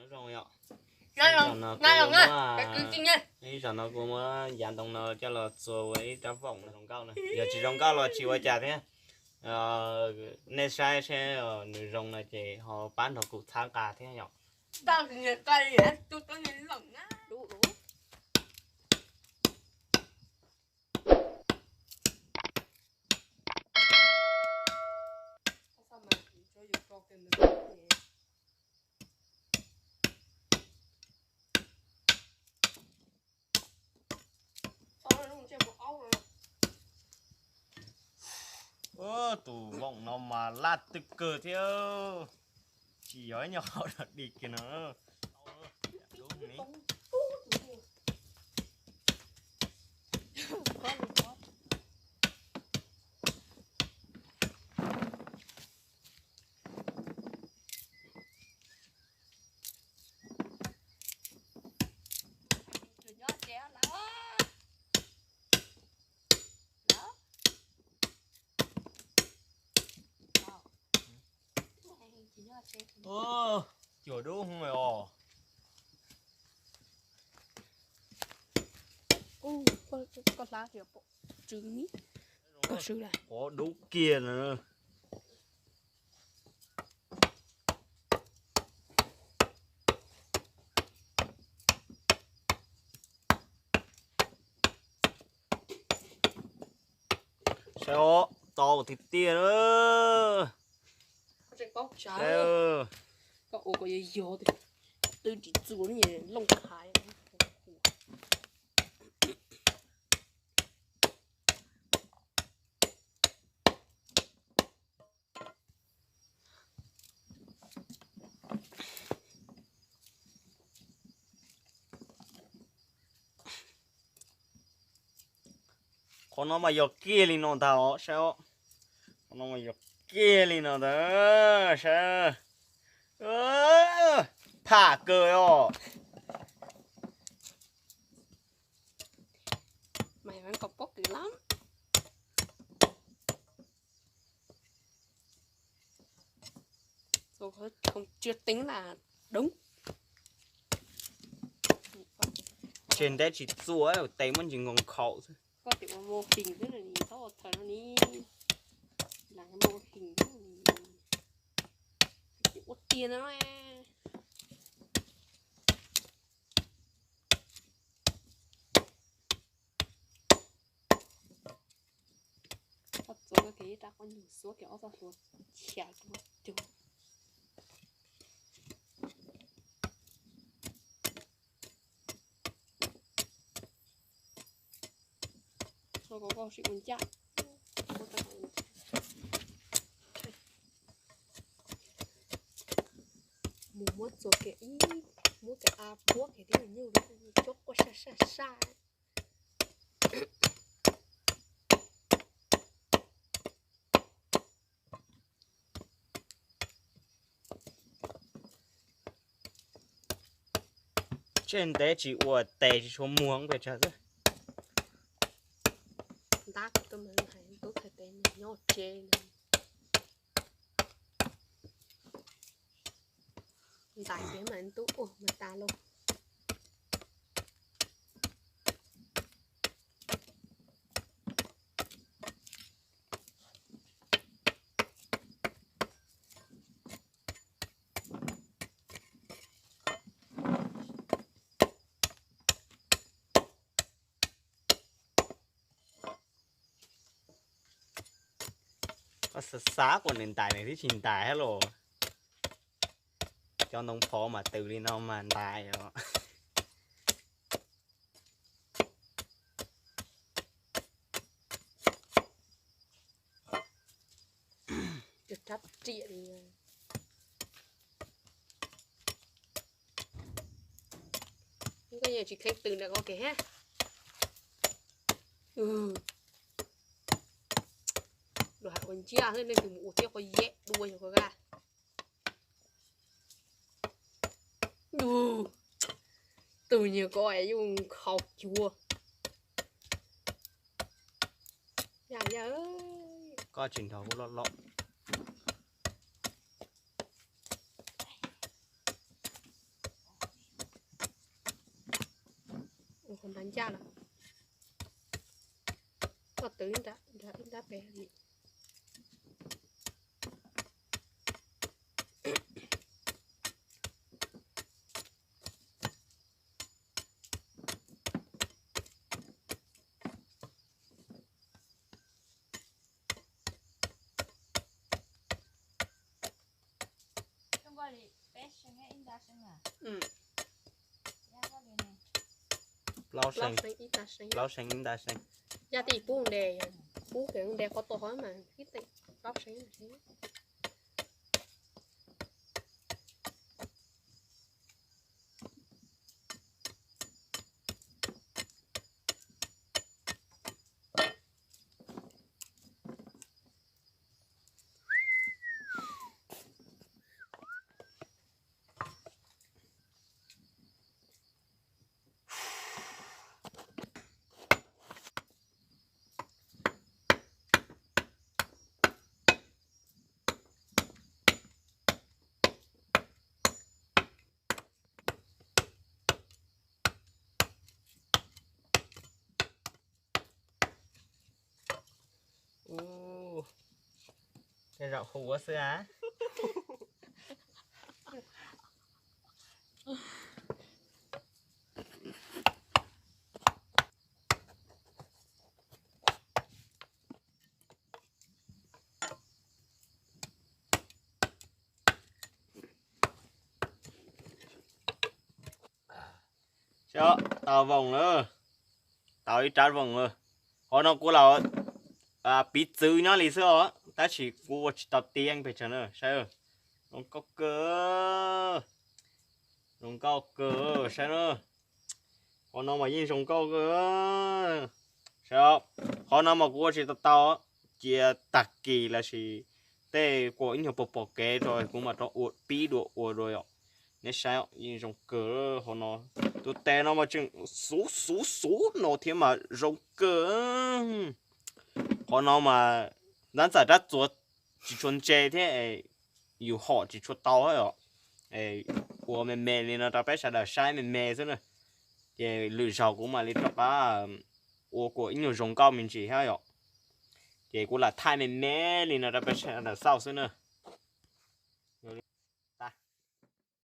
Zoo yom. Ib zaug no kuv muab, ib zaug no kuv muab yav ntoo no coj los txua ua ib rab voom zoo nkauj na. Yog tsis zoo nkauj los tsis ua cas thiab. Nej saib seb nws zoo no ces ho pab nrog kuv txhawb nqa thiab yom. Tus voom no mas laj twg kawg thiab, tsis yog ib nyuag qhov dog dig kiag no. Cuag dub os. Koj hlab, koj swb, koj swb lawm. Qhov dub kiag na. Saib os, tau tiag tiag na. Koj ua kom yog yog, twb tsis txuas looj hais. Qhov no mas yog kiag li no ntag os, saib os. Qhov no mas yog kiag li no ntag, saib. Pham kawg os. Mày vẫn còn pob kỹ lắm. Không, chưa tính là đúng. Tseg nteb tsis txuas, tes muab ntsis nkaus nkhaus xwb. Koj tias ua mô hình xwb, txhob ua thawj no ni. Làm cái mô hình xwb, ua tiag no. Koj txuas koj kev rab qhov nyuag xuab kiag ob txoj hlua chav rau cug. Koj sim ua ncaj. Mus muab txuas kiag ib, muab kiag a puab kiag tib nyuag li, tsob quaj saj saj saj. Tseg ntev tsis ua tes tsis tshua muag pes tsawg xwb. Ntab kuv tuaj mas hais tub thaij tes nyob tsev. Ntais pem mas tub ua mas tas lauj. Koj xav xav kuas nws ntais nws twb tsis ntais thiab los. Cov ntoo phov mas tws li no mas ntais os. Rab riam li. Koj yeej tsis kheev tws nram ko kev thiab. Luag hais ua nciab xwb, nej twg mus ua thiab koj yam dua yog koj ga. Tus nyuag ko es yuj nkhaus cuag. Yam yam. Koj tsis nrog kuv loj loj. ncaj lawm. Koj twv ib nrab pem li. Plaub seev, plaub seev ib nta seev. Yaj tij pub nte, pub kev nte qhov tau hov mas ib teem plaub seev. Ub, tej zaum huv xwb a. Tau voos lawm, tau ib rab voos lawm. Qhov no kuv los piv txwv nyob li xwb os, tab sis kuv ua tsis tau tiav pes tsawg na, saib. Zoo nkauj kawg, zoo nkauj kawg, saib na. Qhov no mas yeej zoo nkauj kawg. Saib, qhov no mas kuv ua tsis tau tau, cia tag kis los sis tej kuv ib nyuag pom pom kev rau kuv mam rov ua pib dua ua dua yom. Nej saib, yeej zoo kawg qhov no. Tus tes no mas tseem xuv xuv xuv no thiab mas zoo kawg. Qhov no mas tab ntxawm rab txuas tsis tshua ntse thiab, yus hom tsis tshua tau os. Ua me me li no rau peb sawv daws saib me me xwb na. Ces lwm zaus kuv mam li rov qab ua kom ib nyuag zoo nkauj me ntsis thiab yom. Ces kuv lam thaij me me li no rau peb sawv daws xauj xwb na.